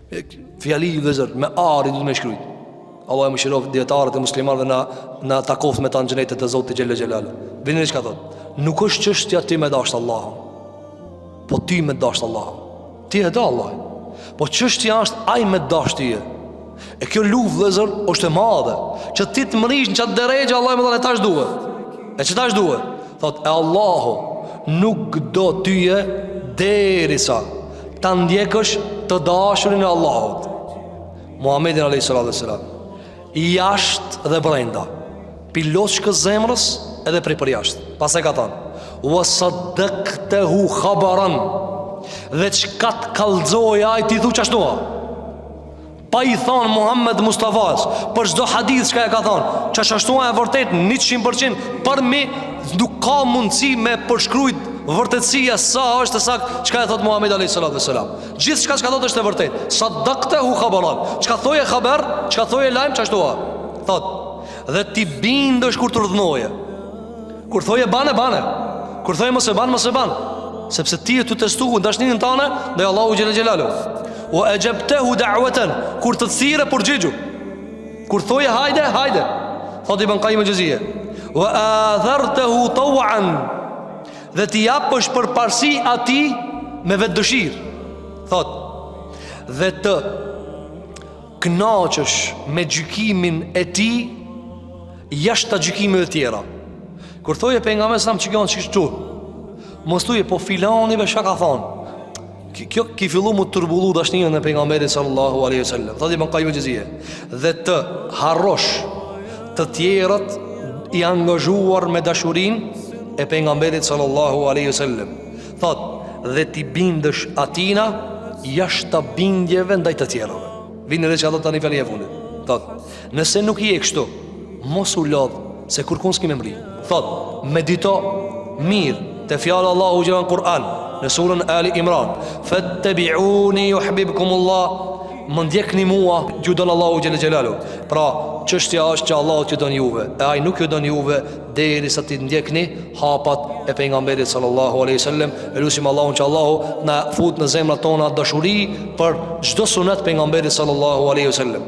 Fjali vëllezër, me ari duhet me shkrujt. Allahu i mëshiroftë dijetarët e muslimanëve na na takoft me ta në xhenetet e Zotit xhelle xhelalu. Vini re çka thot. Nuk është çështja ti me dasht Allahun. Po ti me dasht Allahun. Ti e do Allahin. Po çështja është ai me dasht ty. E kjo luftë vëllezër është e madhe, që ti të mrrish në qat derexhe Allahu me thonë e tash duhet. E që tash duhet. Thot e Allahu nuk do tyje derisa ta ndjekësh të dashurin e Allahut. Muhammedin alayhi salatu wasalam. Jashtë dhe brenda. Pi loçkës zemrës edhe prej përjashtë. Pastaj ka thënë: "Wa saddaqtahu khabaran." Dhe çka të kallxoj ai ti thu qashtu a? Pa i thonë Muhammed Mustafas Për çdo hadith çka e ka thonë Që qashtu e vërtet 100% Për mi nuk ka mundësi me përshkrujt Vërtetësia sa është e sakt Çka e thot Muhammed a.s. Gjithçka çka thot është e vërtet Saddaktehu khabaran Çka thoje haber, çka thoje lajm, qashtu a Thot Dhe t'i bindësh kur të urdhnoje Kur thoje bane, bane Kur thoje mos e ban, mos e ban Sepse ti je tu testu dashninë tane Ndaj Allahut xhele xhelaluhu Wa exhebtehu da'weten Kur të thirre përgjigju Kur thoje hajde, hajde Thot Ibn Kajim el-Xhevzije Wa athartehu tauan Dhe t'i japësh përparësi atij me vetëdëshirë Thot Dhe të Kënaqesh me gjykimin e tij Jashtë gjykimeve tjera Kur thoje pejgamberi a.s. që kjo që kështu Mos thuje po filani be çka ka thonë Kjo ki fillu mu turbullu dashninë e pejgamberit sallallahu aleyhi sallam Thot Ibn Kajim el-Xhevzije Dhe të harrosh të tjerët i angazhuar me dashurinë e pejgamberit sallallahu aleyhi sallam Thot dhe t'i bindësh atina jashtë bindjeve ndaj të tjerëve Vini re çka thot tani fjalia e fundit Thot Nëse nuk je kështu, mos u lodh se kurkun s'ki me mrri. Thot, medito mirë te fjala Allahu xhele në Kur'an, në surën Ali Imran, "Fattabi'uni yuhibbukum Allah", më ndjekni mua, ju don Allahu xhele xhelaluhu. Pra, çështja është që Allahu t'ju don juve, e ai nuk ju don juve derisa t'i ndjekni hapat e pejgamberit sallallahu alaihi wasallam. E lusim Allahun që Allahu na fut në zemrat tona dashuri për çdo sunet pejgamberit sallallahu alaihi wasallam.